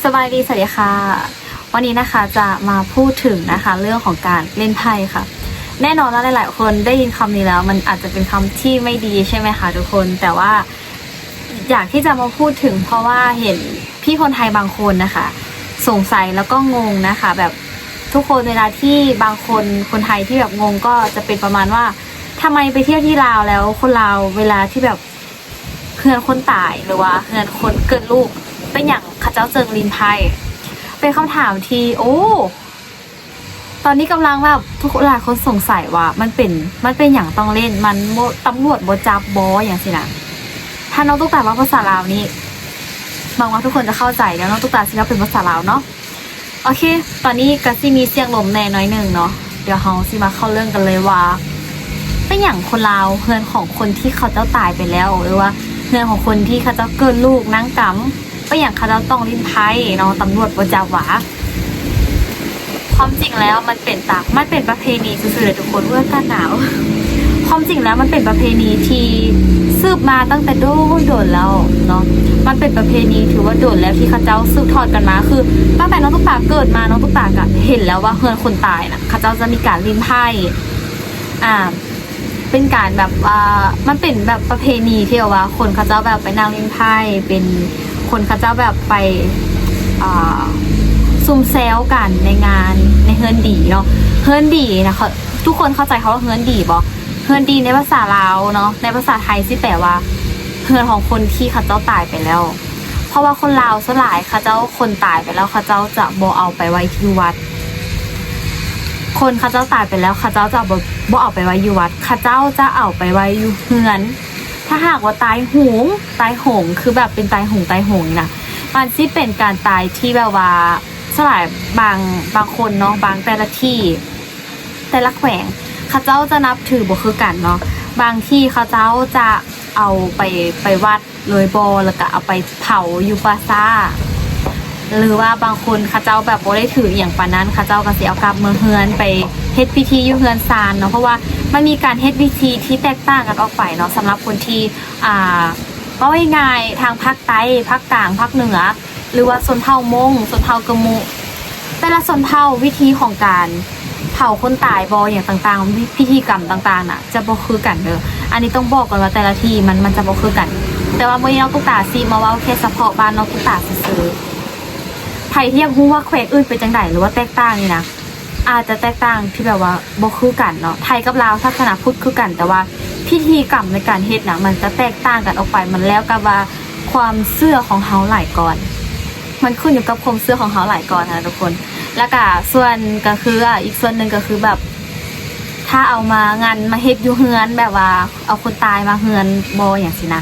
ສະບາຍດີ ສະຫວັດດີຄ່ະ. ວັນນີ້ນະຄະ ຈະມາພູດເຖິງນະຄະ ເລື່ອງຂອງການຫຼິ້ນໄພ້ຄ່ະ. ແນ່ນອນວ່າຫຼາຍໆຄົນໄດ້ຍິນຄຳນີ້ແລ້ວ ມັນອາດຈະເປັນຄຳທີ່ໄມ່ດີໃຊ່ໄໝຄະທຸກຄົນ? ແຕ່ວ່າຢາກທີ່ຈະມາພູດເຖິງ ເພາະວ່າເຫັນພີ່ຄົນໄທບາງຄົນນະຄະ ສົງໄສແລ້ວກໍງົງນະຄະ ແບບທຸກຄົນເວລາທີ່ບາງຄົນ ຄົນໄທທີ່ແບບງົງ ກໍຈະເປັນປະມານວ່າ ທຳໄມໄປທ່ຽວທີ່ລາວແລ້ວ ຄົນລາວເວລາທີ່ແບບ ເຮືອນຄົນຕາຍ ຫຼືວ່າເຮືອນຄົນເກີດລູກ ເປັນຫຍັງເຂົາເຈົ້າຈຶ່ງຫຼິ້ນໄພ້? ເປັນຄຳຖາມທີ່ ໂອ້ ຕອນນີ້ກຳລັງແບບ ທຸກຄົນ ຫຼາຍຄົນສົງໄສວ່າມັນເປັນ ມັນເປັນຫຍັງຕ້ອງຫຼິ້ນ? ມັນບໍ່ ຕຳຫຼວດບໍ່ຈັບບໍ? ຫຍັງຊີ້ນະ. ຖ້ານ້ອງຕຸກຕາເວົ້າພາສາລາວນີ້ ຫວັງວ່າທຸກຄົນຈະເຂົ້າໃຈ ແລ້ວນ້ອງຕຸກຕາຊິເວົ້າເປັນພາສາລາວເນາະ. ໂອເຄ ຕອນນີ້ກະຊິມີສຽງລົມແດ່ໜ້ອຍໜຶ່ງເນາະ. ດຽວເຮົາຊິມາເຂົ້າເລື່ອງກັນເລີຍວ່າ ເປັນຫຍັງຄົນລາວ ເຮືອນຂອງຄົນທີ່ເຂົາເຈົ້າຕາຍໄປແລ້ວ ຫຼືວ່າເຮືອນຂອງຄົນທີ່ເຂົາເຈົ້າເກີດລູກນາງກຳ ເປັນຫຍັງເຂົາເຈົ້າຕ້ອງຫຼິ້ນໄພ້ເນາະ ຕຳຫຼວດບໍ່ຈັບຫວາ? ຄວາມຈິງແລ້ວມັນເປັນຕາມ ມັນເປັນປະເພນີຊື່ໆເດ້ທຸກຄົນ. ເອີຍ ອາກາດໜາວ. ຄວາມຈິງແລ້ວມັນເປັນປະເພນີທີ່ສືບມາຕັ້ງແຕ່ດົນໆແລ້ວເນາະ. ມັນເປັນປະເພນີຖືວ່າດົນແລ້ວທີ່ເຂົາເຈົ້າສືບທອດກັນມາ ຄືຕັ້ງແຕ່ນ້ອງຕຸກຕາເກີດມາ ນ້ອງຕຸກຕາກະເຫັນແລ້ວວ່າເຮືອນຄົນຕາຍນະ ເຂົາເຈົ້າຈະມີການຫຼິ້ນໄພ້ ອ່າ ເປັນການແບບວ່າ ມັນເປັນແບບປະເພນີທີ່ແບບວ່າຄົນເຂົາເຈົ້າແບບໄປນັ່ງຫຼິ້ນໄພ້ ເປັນຄົນເຂົາເຈົ້າແບບໄປ ອ່າ ຊຸມແຊວກັນໃນງານ ໃນເຮືອນດີເນາະ. ເຮືອນດີນະ ເຂົາ ທຸກຄົນເຂົ້າໃຈຄຳວ່າເຮືອນດີບໍ່? ເຮືອນດີໃນພາສາລາວເນາະ ໃນພາສາໄທຊິແປວ່າ ເຮືອນຂອງຄົນທີ່ເຂົາເຈົ້າຕາຍໄປແລ້ວ. ເພາະວ່າຄົນລາວສ່ວນຫຼາຍເຂົາເຈົ້າ ຄົນຕາຍໄປແລ້ວ ເຂົາເຈົ້າຈະບໍ່ເອົາໄປໄວ້ຢູ່ວັດ. ຄົນເຂົາເຈົ້າຕາຍໄປແລ້ວ ເຂົາເຈົ້າຈະບໍ່ ບໍ່ເອົາໄປໄວ້ຢູ່ວັດ ເຂົາເຈົ້າຈະເອົາໄປໄວ້ຢູ່ເຮືອນ. ຖ້າຫາກວ່າຕາຍໂຫງ ຕາຍໂຫງ ຄືແບບເປັນຕາຍໂຫງ ຕາຍໂຫງນີ້ນະ ມັນຊິເປັນການຕາຍທີ່ແບບວ່າ ສ່ວນຫຼາຍບາງ ບາງຄົນເນາະ ບາງແຕ່ລະທີ່ ແຕ່ລະແຂວງ ເຂົາເຈົ້າຈະນັບຖືບໍ່ຄືກັນເນາະ. ບາງທີ່ເຂົາເຈົ້າຈະເອົາໄປ ໄປວັດເລີຍບໍ ແລ້ວກະເອົາໄປເຜົາຢູ່ປ່າຊ້າ ຫຼືວ່າບາງຄົນເຂົາເຈົ້າແບບບໍ່ໄດ້ຖືອີ່ຫຍັງປານນັ້ນ ເຂົາເຈົ້າກະຊິເອົາກັບເມືອເຮືອນ ໄປເຮັດພິທີຢູ່ເຮືອນຊານເນາະ. ເພາະວ່າມັນມີການເຮັດພິທີທີ່ແຕກຕ່າງກັນອອກໄປເນາະ ສຳລັບຄົນທີ່ ອ່າ ເວົ້າງ່າຍໆ ທາງພາກໃຕ້ ພາກກາງ ພາກເໜືອ ຫຼືວ່າຊົນເຜົ່າມົ້ງ ຊົນເຜົ່າກະມຸ ແຕ່ລະຊົນເຜົ່າ ວິທີຂອງການເຜົາຄົນຕາຍບໍ ຫຍັງຕ່າງໆ ວິ ພິທີກຳຕ່າງໆນະ ຈະບໍ່ຄືກັນເດີ. ອັນນີ້ຕ້ອງບອກກ່ອນວ່າແຕ່ລະທີ່ມັນ ມັນຈະບໍ່ຄືກັນ. ແຕ່ວ່າມື້ນີ້ນ້ອງຕຸກຕາຊິມາເວົ້າແຄ່ສະເພາະບ້ານນ້ອງຕຸກຕາຊື່ໆ. ໃຜທີ່ຢາກຮູ້ວ່າແຂວງອື່ນເປັນຈັ່ງໃດ ຫຼືວ່າແຕກຕ່າງນີ້ນະ ອາດຈະແຕກຕ່າງທີ່ແບບວ່າບໍ່ຄືກັນເນາະ. ໄທກັບລາວທັດສະນະພຸດຄືກັນ ແຕ່ວ່າພິທີກຳໃນການເຮັດນະ ມັນຈະແຕກຕ່າງກັນອອກໄປ. ມັນແລ້ວກັບວ່າຄວາມເຊື່ອຂອງເຮົາຫຼາຍກ່ອນ ມັນຂຶ້ນຢູ່ກັບຄວາມເຊື່ອຂອງເຮົາຫຼາຍກ່ອນນະທຸກຄົນ. ແລ້ວກະສ່ວນ ກະຄື ອາ ອີກສ່ວນໜຶ່ງກະຄືແບບ ຖ້າເອົາມາງັນມາເຮັດຢູ່ເຮືອນ ແບບວ່າເອົາຄົນຕາຍມາເຮືອນບໍ ຫຍັງຊີ້ນະ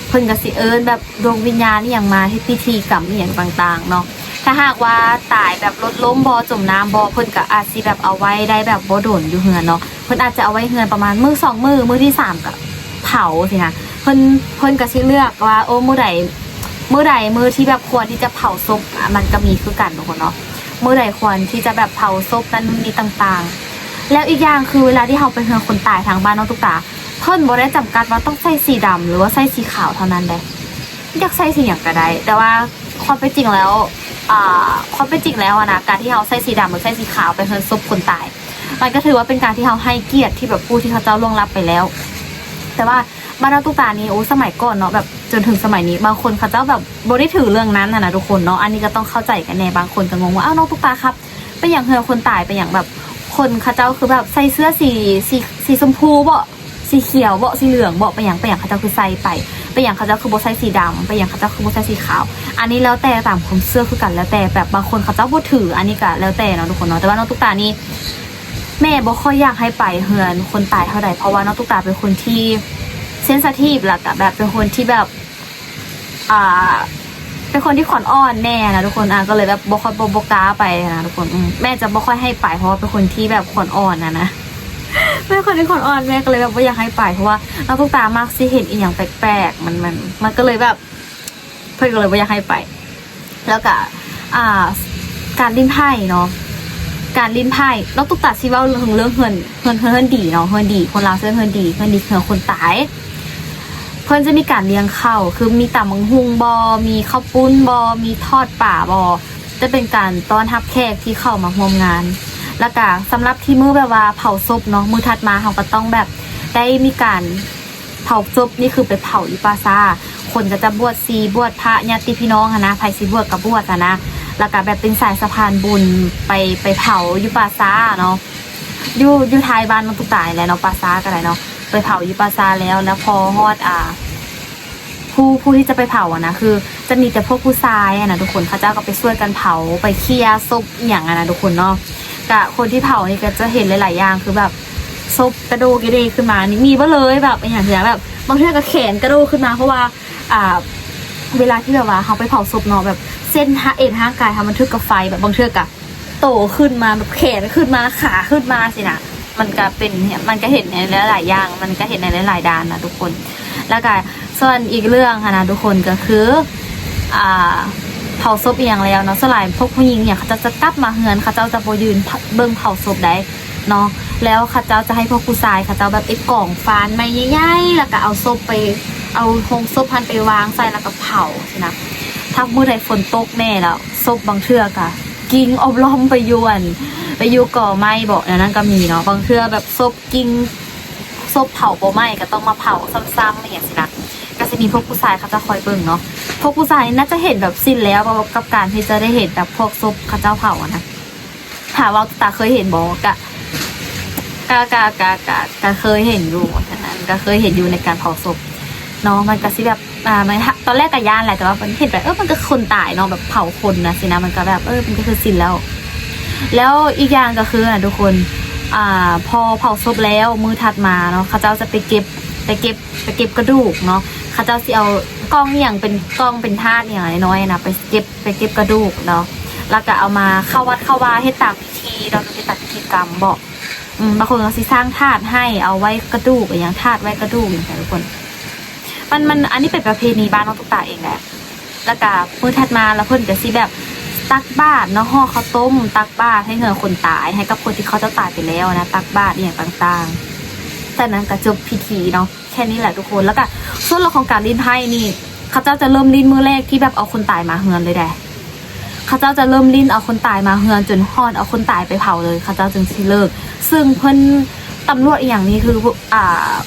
ເພິ່ນກະຊິເອີ້ນແບບ ດວງວິນຍານອີ່ຫຍັງມາເຮັດພິທີກຳອີ່ຫຍັງຕ່າງໆເນາະ. ຖ້າຫາກວ່າຕາຍແບບລົດລົ້ມບໍ ຈົມນ້ຳບໍ ເພິ່ນກະອາດຊິແບບເອົາໄວ້ໄດ້ແບບບໍ່ດົນຢູ່ເຮືອນເນາະ. ເພິ່ນອາດຈະເອົາໄວ້ເຮືອນປະມານມື້ສອງມື້ ມື້ທີສາມກະເຜົາຊີ້ນະ. ເພິ່ນ ເພິ່ນກະຊິເລືອກວ່າ ໂອ້ ມື້ໃດ ມື້ໃດ ມື້ທີ່ແບບຄວນທີ່ຈະເຜົາສົບ ອາ ມັນກະມີຄືກັນທຸກຄົນເນາະ. ມື້ໃດຄວນທີ່ຈະແບບເຜົາສົບນັ້ນນີ້ຕ່າງໆ. ແລ້ວອີກຢ່າງຄືເວລາທີ່ເຮົາໄປເຮືອນຄົນຕາຍທາງບ້ານນ້ອງຕຸກຕາ ເພິ່ນບໍ່ໄດ້ຈຳກັດວ່າຕ້ອງໃສ່ສີດຳ ຫຼືວ່າໃສ່ສີຂາວເທົ່ານັ້ນເດ້. ຢາກໃສ່ສີຫຍັງກະໄດ້ ແຕ່ວ່າຄວາມເປັນຈິງແລ້ວ ອ່າ ຄວາມເປັນຈິງແລ້ວຫັ້ນນະ ການທີ່ເຮົາໃສ່ສີດຳ ຫຼືໃສ່ສີຂາວໄປເຮືອນສົບຄົນຕາຍ ມັນກະຖືວ່າເປັນການທີ່ເຮົາໃຫ້ກຽດທີ່ແບບຜູ້ທີ່ເຂົາເຈົ້າລ່ວງລັບໄປແລ້ວ. ແຕ່ວ່າບ້ານນ້ອງຕຸກຕານີ້ ໂອ້ ສະໄໝກ່ອນເນາະ ແບບຈົນເຖິງສະໄໝນີ້ ບາງຄົນເຂົາເຈົ້າແບບບໍ່ໄດ້ຖືເລື່ອງນັ້ນຫັ້ນນະທຸກຄົນເນາະ. ອັນນີ້ກະຕ້ອງເຂົ້າໃຈກັນແດ່. ບາງຄົນກະງົງວ່າ ອ້າວ ນ້ອງຕຸກຕາຄັບ ເປັນຫຍັງເຮືອນຄົນຕາຍ ເປັນຫຍັງແບບຄົນເຂົາເຈົ້າຄືແບບໃສ່ເສື້ອສີ ສີ ສີຊົມພູບໍ ສີຂຽວບໍ ສີເຫຼືອງບໍ ເປັນຫຍັງ ເປັນຫຍັງເຂົາເຈົ້າຄືໃສ່ໄປ ເປັນຫຍັງເຂົາເຈົ້າຄືບໍ່ໃສ່ສີດຳ ເປັນຫຍັງເຂົາເຈົ້າຄືບໍ່ໃສ່ສີຂາວ. ອັນນີ້ແລ້ວແຕ່ຕາມຄວາມເຊື່ອຄືກັນ ແລ້ວແຕ່ແບບບາງຄົນເຂົາເຈົ້າບໍ່ຖື ອັນນີ້ກະແລ້ວແຕ່ເນາະທຸກຄົນເນາະ. ແຕ່ວ່ານ້ອງຕຸກຕານີ້ ແມ່ບໍ່ຄ່ອຍຢາກໃຫ້ໄປເຮືອນຄົນຕາຍເທົ່າໃດ ເພາະວ່ານ້ອງຕຸກຕາເປັນຄົນທີ່ເຊັນຊິທີບ ແລ້ວກະແບບເປັນຄົນທີ່ແບບ ອ່າ ເປັນຄົນທີ່ຂວັນອ່ອນແດ່ນະທຸກຄົນ. ອາ ກະເລີຍແບບບໍ່ຄ່ອຍ ບໍ່ ບໍ່ກ້າໄປນະທຸກຄົນ. ອືມ ແມ່ຈະບໍ່ຄ່ອຍໃຫ້ໄປ ເພາະວ່າເປັນຄົນທີ່ແບບຂວັນອ່ອນຫັ້ນນະ ເປັນຄົນທີ່ຂວັນອ່ອນ ແມ່ກະເລີຍແບບບໍ່ຢາກໃຫ້ໄປ ເພາະວ່ານ້ອງຕຸກຕາມັກຊິເຫັນອີ່ຫຍັງແປກໆ ມັນ ມັນ ມັນກະເລີຍແບບ ເພິ່ນກະເລີຍບໍ່ຢາກໃຫ້ໄປ. ແລ້ວກະ ອ່າ ການຫຼິ້ນໄພ້ເນາະ ການຫຼິ້ນໄພ້ ນ້ອງຕຸກຕາຊິເວົ້າເຖິງເລື່ອງເຮືອນ ເຮືອນ ເຮືອນດີເນາະ ເຮືອນດີ ຄົນລາວເອີ້ນເຮືອນດີ ເຮືອນດີຄືເຮືອນຄົນຕາຍ. ເພິ່ນຈະມີການລ້ຽງເຂົ້າ ຄືມີຕຳບັກຫຸ່ງບໍ ມີເຂົ້າປຸ້ນບໍ ມີທອດປາບໍ ຈະເປັນການຕ້ອນຮັບແຂກທີ່ເຂົ້າມາຮ່ວມງານ. ແລ້ວກະສຳລັບທີ່ມື້ແບບວ່າເຜົາສົບເນາະ ມື້ຖັດມາເຮົາກໍຕ້ອງແບບໄດ້ມີການເຜົາສົບ ນີ້ຄືໄປເຜົາຢູ່ປ່າຊ້າ. ຄົນກໍຈະບວດຊີ ບວດພະ ຍາດຕິພີ່ນ້ອງຫັ້ນນະ ໃຜຊິບວດກໍບວດຫັ້ນນະ. ແລ້ວກະແບບເປັນສາຍສະພານບຸນ ໄປ ໄປເຜົາຢູ່ປ່າຊ້າເນາະ ຢູ່ ຢູ່ທ້າຍບ້ານນ້ອງຕຸກຕານີ້ແຫຼະເນາະ ປ່າຊ້າກໍໄດ້ເນາະ. ໄປເຜົາຢູ່ປ່າຊ້າແລ້ວ ແລ້ວພໍຮອດ ອ່າ ຜູ້ ຜູ້ທີ່ຈະໄປເຜົາຫັ້ນນະ ຄືຈະມີແຕ່ພວກຜູ້ຊາຍຫັ້ນນະທຸກຄົນ ເຂົາເຈົ້າກໍໄປຊ່ວຍກັນເຜົາ ໄປເຄຍສົບອີ່ຫຍັງຫັ້ນນະທຸກຄົນເນາະ. ກະຄົນທີ່ເຜົານີ້ກໍຈະເຫັນຫຼາຍໆຢ່າງ ຄືແບບສົບກະໂດກກະເດຂຶ້ນມານີ້ມີເບິດເລີຍ ແບບອີ່ຫຍັງຊີ້ນະ ແບບບາງເທື່ອກໍແຂນກະໂດກຂຶ້ນມາ ເພາະວ່າ ອ່າ ເວລາທີ່ແບບວ່າເຮົາໄປເຜົາສົບເນາະ ແບບເສັ້ນຮະ ເອັນຮ່າງກາຍເຮົາມັນຖືກກັບໄຟ ແບບບາງເທື່ອກໍ ໂຕຂຶ້ນມາ ແບບແຂນຂຶ້ນມາ ຂາຂຶ້ນມາຊີ້ນະ ມັນກະເປັນ ມັນກະເຫັນໃນຫຼາຍໆຢ່າງ ມັນກະເຫັນໃນຫຼາຍໆດ້ານນະທຸກຄົນ. ແລ້ວກະສ່ວນອີກເລື່ອງຫັ້ນນະທຸກຄົນ ກໍຄື ອ່າ ເຜົາສົບອີ່ຫຍັງແລ້ວເນາະ ສ່ວນຫຼາຍພວກຜູ້ຍິງອີ່ຫຍັງ ເຂົາເຈົ້າຈະກັບມາເຮືອນ ເຂົາເຈົ້າຈະບໍ່ຢືນເບິ່ງເຜົາສົບໃດເນາະ. ແລ້ວເຂົາເຈົ້າຈະໃຫ້ພວກຜູ້ຊາຍ ເຂົາເຈົ້າແບບເຮັດກອງຟານໄມ້ໃຫຍ່ໆ ແລ້ວກະເອົາສົບໄປ ເອົາໂຮງສົບຫັ້ນໄປວາງໃສ່ ແລ້ວກະເຜົາຊີ້ນະ. ຖ້າມື້ໃດຝົນຕົກແນ່ແລ້ວ ສົບບາງເທື່ອກະ ກິ່ງອອບລ່ອມໄປຢູ່ອັນ ໄປຢູ່ກໍໄມ້ບໍ ແນວນັ້ນກໍມີເນາະ. ບາງເທື່ອແບບສົບກິ່ງ ສົບເຜົາບໍ່ໄໝ້ກໍຕ້ອງມາເຜົາຊ້ຳໆ ອີ່ຫຍັງຊີ້ນະ. ກໍຊິມີພວກຜູ້ຊາຍເຂົາເຈົ້າຄອຍເບິ່ງເນາະ. ພວກຜູ້ຊາຍນີ້ໜ້າຈະເຫັນແບບຊິນແລ້ວ ກັບການທີ່ຈະໄດ້ເຫັນແບບພວກສົບເຂົາເຈົ້າເຜົາຫັ້ນນະ. ຖາມວ່າຕາເຄີຍເຫັນບໍ່? ກະ ກະ ກະ ກະ ກະ ກະເຄີຍເຫັນຢູ່ ອັນນັ້ນກໍເຄີຍເຫັນຢູ່ໃນການເຜົາສົບເນາະ. ມັນກໍຊິແບບ ອ່າ ມັນ ຕອນແລກກໍຢ້ານແຫຼະ ແຕ່ວ່າເຫັນໄປ ເອີ ມັນກໍຄົນຕາຍເນາະ ແບບເຜົາຄົນນະຊີ້ນະ ມັນກໍແບບ ເອີ ມັນກໍຄືສິນແລ້ວ. ແລ້ວອີກຢ່າງກໍຄືນະທຸກຄົນ ອ່າ ພໍເຜົາສົບແລ້ວ ມື້ຖັດມາເນາະ ເຂົາເຈົ້າຈະໄປເກັບ ໄປເກັບ ໄປເກັບກະດູກເນາະ. ເຂົາເຈົ້າຊິເອົາກ່ອງອີ່ຫຍັງ ເປັນກ່ອງເປັນຖາດອີ່ຫຍັງນ້ອຍໆນະ ໄປເກັບ ໄປເກັບກະດູກເນາະ ແລ້ວກໍເອົາມາເຂົ້າວັດເຂົ້າວາ ເຮັດຕາມພິທີເນາະ ເຮັດຕາມພິທີກຳບໍ ອືມ ບາງຄົນກໍຊິສ້າງຖາດໃຫ້ເອົາໄວ້ກະດູກ ອີ່ຫຍັງ ຖາດໄວ້ກະດູກ ຈັ່ງຊີ້ນະທຸກຄົນ. ມັນ ມັນ ອັນນີ້ເປັນປະເພນີບ້ານນ້ອງຕຸກຕາເອງແຫຼະ. ແລ້ວກະມື້ຖັດມາ ແລ້ວເພິ່ນກະຊິແບບຕັກບາດເນາະ ຫໍ່ເຂົ້າຕົ້ມ ຕັກບາດໃຫ້ເຮືອນຄົນຕາຍ ໃຫ້ກັບຄົນທີ່ເຂົາເຈົ້າຕາຍໄປແລ້ວນະ ຕັກບາດອີ່ຫຍັງຕ່າງໆ. ຈາກນັ້ນກະຈົບພິທີເນາະ ແຄ່ນີ້ແຫຼະທຸກຄົນ. ແລ້ວກະສ່ວນເລື່ອງຂອງການຫຼິ້ນໄພ້ນີ້ ເຂົາເຈົ້າຈະເລີ່ມຫຼິ້ນມື້ແລກທີ່ແບບເອົາຄົນຕາຍມາເຮືອນເລີຍເດ້. ເຂົາເຈົ້າຈະເລີ່ມຫຼິ້ນເອົາຄົນຕາຍມາເຮືອນ ຈົນຮອດເອົາຄົນຕາຍໄປເຜົາເລີຍ ເຂົາເຈົ້າຈຶ່ງຊິເລີກ. ຊຶ່ງເພິ່ນ ຕຳຫຼວດອີ່ຫຍັງນີ້ຄື ອ່າ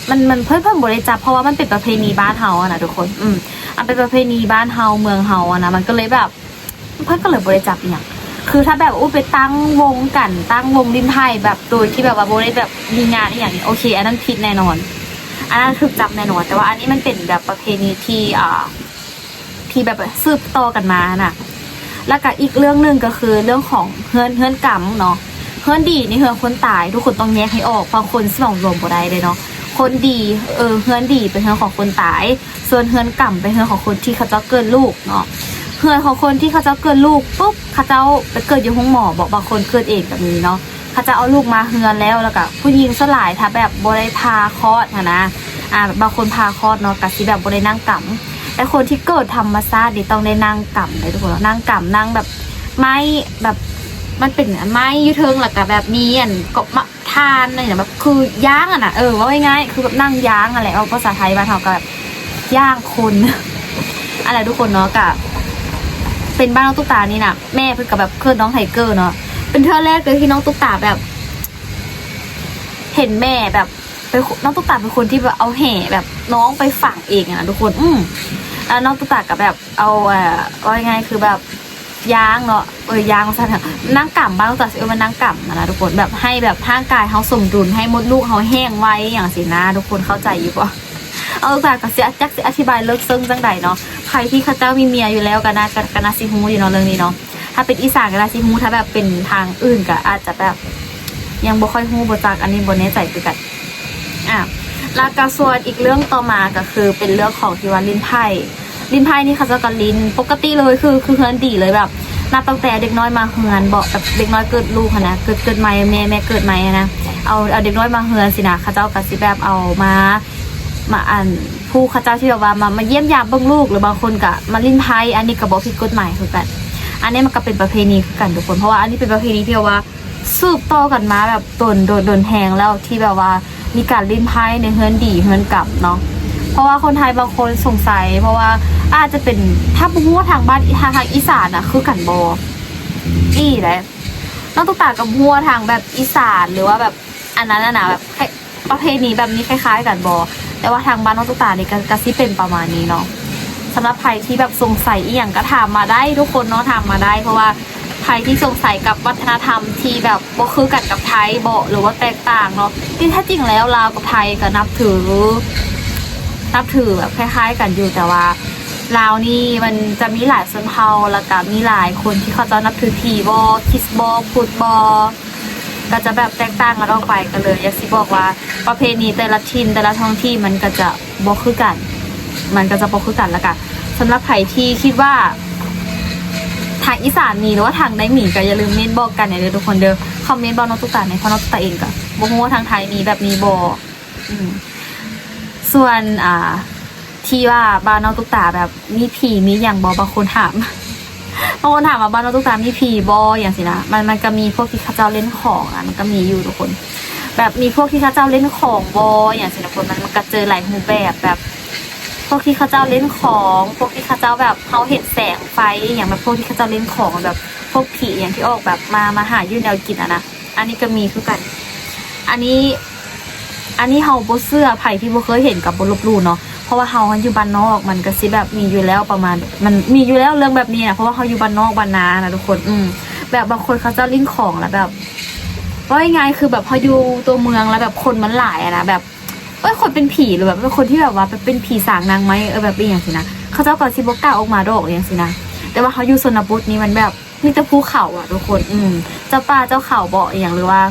ມັນ ມັນ ເພິ່ນ ເພິ່ນບໍ່ໄດ້ຈັບ ເພາະວ່າມັນເປັນປະເພນີບ້ານເຮົາຫັ້ນນະທຸກຄົນ. ອືມ ມັນເປັນປະເພນີບ້ານເຮົາ ເມືອງເຮົາຫັ້ນນະ ມັນກໍເລີຍແບບ ເພິ່ນກໍເລີຍບໍ່ໄດ້ຈັບອີ່ຫຍັງ. ຄືຖ້າແບບ ໂອ້ ໄປຕັ້ງວົງກັນ ຕັ້ງວົງຫຼິ້ນໄພ້ແບບໂດຍທີ່ແບບວ່າບໍ່ໄດ້ແບບມີງານອີ່ຫຍັງນີ້ ໂອເຄ ອັນນັ້ນຜິດແນ່ນອນ ອັນນັ້ນຖືກຈັບແນ່ນອນ. ແຕ່ວ່າອັນນີ້ມັນເປັນແບບປະເພນີທີ່ ອ່າ ທີ່ແບບ ແບບສືບຕໍ່ກັນມານະ. ແລ້ວກະອີກເລື່ອງໜຶ່ງກໍຄືເລື່ອງຂອງເຮືອນ ເຮືອນກຳເນາະ. ເຮືອນດີນີ້ເຮືອນຄົນຕາຍ ທຸກຄົນຕ້ອງແຍກໃຫ້ອອກ ບາງຄົນສະໝອງລວມບໍ່ໄດ້ເດ້ເນາະ. ຄົນດີ ເອີ ເຮືອນດີເປັນເຮືອນຂອງຄົນຕາຍ ສ່ວນເຮືອນກຳເປັນເຮືອນຂອງຄົນທີ່ເຂົາເຈົ້າເກີດລູກເນາະ. ເຮືອນຂອງຄົນທີ່ເຂົາເຈົ້າເກີດລູກປຸບ ເຂົາເຈົ້າໄປເກີດຢູ່ໂຮງໝໍບໍ ບາງຄົນເກີດເອງກໍມີເນາະ. ເຂົາເຈົ້າເອົາລູກມາເຮືອນແລ້ວ ແລ້ວກະຜູ້ຍິງສ່ວນຫຼາຍ ຖ້າແບບບໍ່ໄດ້ຜ່າຄອດຫັ້ນນະ ອ່າ ບາງຄົນຜ່າຄອດເນາະ ກະຊິແບບບໍ່ໄດ້ນັ່ງກຳ. ແຕ່ຄົນທີ່ເກີດທຳມະຊາດນີ້ຕ້ອງໄດ້ນັ່ງກຳເດ້ທຸກຄົນເນາະ. ນັ່ງກຳ ນັ່ງແບບໄມ້ ແບບມັນເປັນໄມ້ຢູ່ເທິງ ແລ້ວກະແບບມີອັນ ກອບມະ ຖ່ານນີ້ນະ ແບບຄືຍ່າງຫັ້ນນະ ເອີ ເວົ້າງ່າຍໆ ຄືແບບນັ່ງຍ່າງຫັ້ນແຫຼະ. ເວົ້າພາສາໄທບ້ານເຮົາກໍແບບຍ່າງຄົນ ຫັ້ນແຫຼະທຸກຄົນເນາະ. ກະເປັນບ້ານນ້ອງຕຸກຕານີ້ນະ ແມ່ເພິ່ນກໍແບບເກີດນ້ອງໄທເກີເນາະ. ເປັນເທື່ອແລກເລີຍທີ່ນ້ອງຕຸກຕາແບບເຫັນແມ່ແບບ ເປັນ ນ້ອງຕຸກຕາເປັນຄົນທີ່ແບບເອົາແຫແບບນ້ອງໄປຝັງເອງຫັ້ນນະທຸກຄົນ. ອືມ ແລ້ວນ້ອງຕຸກຕາກໍແບບເອົາ ເອີ ເວົ້າງ່າຍໆ ຄືແບບ ຍ່າງເນາະ ເອີ ຍ່າງວ່າຊັ້ນເຖາະ ນັ່ງກຳ ບ້ານນ້ອງຕຸກຕາຊິເອີ້ນວ່ານັ່ງກຳຫັ້ນນະທຸກຄົນ ແບບໃຫ້ແບບຮ່າງກາຍເຮົາສົມດຸນ ໃຫ້ມົດລູກເຮົາແຫ້ງໄວ ຫຍັງຊີ້ນະ ທຸກຄົນເຂົ້າໃຈຢູ່ບໍ່? ເອົາ ຕຸກຕາກໍຊິ ຈັກຊິອະທິບາຍເລິກເຊິ່ງຈັ່ງໃດເນາະ. ໃຜທີ່ເຂົາເຈົ້າມີເມຍຢູ່ແລ້ວກໍໜ້າ ກໍ ກໍໜ້າຊິຮູ້ຢູ່ເນາະເລື່ອງນີ້ເນາະ. ຖ້າເປັນອີສານກໍໜ້າຊິຮູ້ ຖ້າແບບເປັນທາງອື່ນກໍອາດຈະແບບຍັງບໍ່ຄ່ອຍຮູ້ ບໍ່ຈັກ ອັນນີ້ບໍ່ແນ່ໃຈຄືກັນ. ອ່າ ແລ້ວກໍສ່ວນອີກເລື່ອງຕໍ່ມາກໍຄືເປັນເລື່ອງຂອງທີ່ວ່າຫຼິ້ນໄພ້. ຫຼິ້ນໄພ້ນີ້ເຂົາເຈົ້າກໍຫຼິ້ນປົກກະຕິເລີຍ ຄື ຄືເຮືອນດີເລີຍ ແບບນັບຕັ້ງແຕ່ເດັກນ້ອຍມາເຮືອນບໍ ແບບເດັກນ້ອຍເກີດລູກຫັ້ນນະ ເກີດ ເກີດໃໝ່ ແມ່ ແມ່ເກີດໃໝ່ຫັ້ນນະ ເອົາ ເອົາເດັກນ້ອຍມາເຮືອນຊີ້ນະ ເຂົາເຈົ້າກໍຊິແບບເອົາມາ ມາ ອັນ ຜູ້ເຂົາເຈົ້າທີ່ແບບວ່າມາ ມາຢ້ຽມຢາມເບິ່ງລູກ ຫຼືບາງຄົນກໍມາຫຼິ້ນໄພ້ ອັນນີ້ກໍບໍ່ຜິດກົດໝາຍຄືກັນ. ອັນນີ້ມັນກໍເປັນປະເພນີຄືກັນທຸກຄົນ ເພາະວ່າອັນນີ້ເປັນປະເພນີທີ່ແບບວ່າ ສືບຕໍ່ກັນມາແບບດົນ ດົນ ດົນແຮງແລ້ວ ທີ່ແບບວ່າມີການຫຼິ້ນໄພ້ໃນເຮືອນດີເຮືອນກຳເນາະ. ເພ เพราะว่าคนไทยบางคนสงสัย เพราะว่าอาจจะเป็น ถ้าบ่ฮู้ว่าทางบ้าน ทาง ทางอีสานน่ะคือกันบ่ อีแหละ น้องตุ๊กตาก็บ่ฮู้ว่าทางแบบอีสาน หรือว่าแบบอันนั้นน่ะนะ แบบประเพณีแบบนี้คล้ายๆกันบ่ แต่ว่าทางบ้านน้องตุ๊กตานี่ก็ ก็สิเป็นประมาณนี้เนาะ สำหรับใครที่แบบสงสัยอีหยังก็ถามมาได้ทุกคนเนาะ ถามมาได้ เพราะว่าใครที่สงสัยกับวัฒนธรรมที่แบบบ่คือกันกับไทยบ่ หรือว่าแตกต่างเนาะ ที่แท้จริงแล้วลาวกับไทยก็นับถือ นับถือแบบคล้ายๆกันอยู่ แต่ว่าลาวนี่มันจะมีหลายชนเผ่า แล้วก็มีหลายคนที่เขาเจ้านับถือผีบ่ คริสต์บ่ พุทธบ่ ก็จะแบบแตกต่างกันออกไป ก็เลยอยากสิบอกว่าประเพณีแต่ละถิ่นแต่ละท้องที่มันก็จะบ่คือกัน มันก็จะบ่คือกัน แล้วก็สำหรับใครที่คิดว่าทางอีสานมีหรือว่าทางใดมี ก็อย่าลืมเม้นบอกกันแหน่เด้อทุกคนเด้อ คอมเมนต์บอกน้องตุ๊กตาแหน่ เพราะน้องตุ๊กตาเองก็บ่ฮู้ว่าทางไทยมีแบบนี้บ่ อืม ส่วน อ่า ที่ว่าบ้านน้องตุ๊กตาแบบมีผีมีหยังบ่ บางคนถาม บางคนถามว่าบ้านน้องตุ๊กตามีผีบ่ หยังซี้นะ มัน มันก็มีพวกที่เขาเจ้าเล่นของอะ มันก็มีอยู่ทุกคน แบบมีพวกที่เขาเจ้าเล่นของบ่ หยังซี้นะทุกคน มัน มันก็เจอหลายรูปแบบ แบบพวกที่เขาเจ้าเล่นของ พวกที่เขาเจ้าแบบ เฮาเห็นแสงไฟหยัง แบบพวกที่เขาเจ้าเล่นของ แบบพวกผีหยังที่ออกแบบมา มาหาอยู่แนวกินอะนะ อันนี้ก็มีคือกัน อันนี้ อันนี้เฮาบ่เชื่อ ไผที่บ่เคยเห็นก็บ่ลบหลู่เนาะ เพราะว่าเฮาอยู่บ้านนอก มันก็สิแบบมีอยู่แล้วประมาณ มันมีอยู่แล้วเรื่องแบบนี้นะ เพราะว่าเฮาอยู่บ้านนอกบ้านนานะทุกคน อืม แบบบางคนเขาเจ้าเล่นของแล้วแบบ เว้าง่ายๆ คือแบบเฮาอยู่ตัวเมืองแล้วแบบคนมันหลายอะนะ แบบ เอ้ย คนเป็นผี หรือแบบเป็นคนที่แบบว่าเป็นผีสางนางไม้ เออ แบบอีหยังซี้นะ เขาเจ้าก็สิบ่กล้าออกมาดอก อีหยังซี้นะ แต่ว่าเฮาอยู่ชนบทนี่มันแบบมีแต่ภูเขาอะทุกคน อืม เจ้าป่าเจ้าเขาบ่ อีหยัง หรือว่า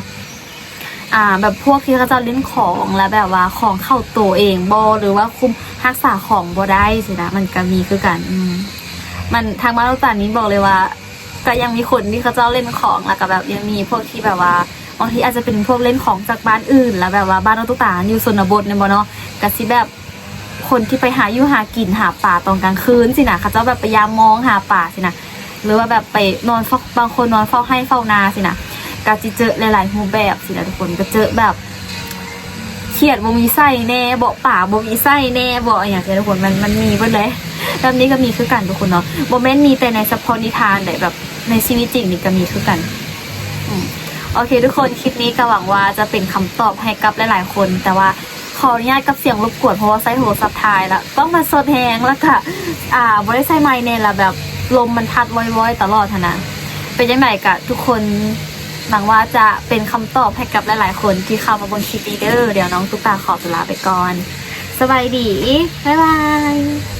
อ่า แบบพวกที่เขาเจ้าเล่นของ แล้วแบบว่าของเข้าตัวเองบ่ หรือว่าคุม รักษาของบ่ได้ซี้นะ มันก็มีคือกัน อืม มัน ทางบ้านน้องตุ๊กตานี่บอกเลยว่า ก็ยังมีคนที่เขาเจ้าเล่นของ แล้วก็แบบยังมีพวกที่แบบว่า บางทีอาจจะเป็นพวกเล่นของจากบ้านอื่น แล้วแบบว่าบ้านน้องตุ๊กตาอยู่ชนบทแม่นบ่เนาะ ก็สิแบบ คนที่ไปหาอยู่หากินหาปลาตอนกลางคืนซี้นะ เขาเจ้าแบบไปยามมองหาปลาซี้นะ หรือว่าแบบไปนอนเฝ้า บางคนนอนเฝ้าไร่เฝ้านาซี้นะ ก็สิเจอหลายๆรูปแบบซี้นะทุกคน ก็เจอแบบ เขียดบ่มีไส้แน่บ่ ปลาบ่มีไส้แน่บ่ อีหยังซี้ทุกคน มัน มันมีเบิดเลย แบบนี้ก็มีคือกันทุกคนเนาะ บ่แม่นมีแต่ในเฉพาะนิทานเด้ แบบในชีวิตจริงนี่ก็มีคือกัน อืม โอเคทุกคน คลิปนี้ก็หวังว่าจะเป็นคำตอบให้กับหลายๆคน แต่ว่าขออนุญาตกับเสียงรบกวน เพราะว่าใช้โทรศัพท์ถ่ายละ ต้องมาสดแฮง แล้วก็ อ่า บ่ได้ใช้ไมค์แน่ละ แบบลมมันพัดวอยๆ ตลอดหั้นนะ เป็นจั่งใดก็ทุกคน หวังว่าจะเป็นคำตอบให้กับหลายๆคนที่เข้ามาเบิ่งคลิปนี้เด้อ เดี๋ยวน้องตุ๊กตาขอตัวลาไปก่อน สบายดี บ๊ายบาย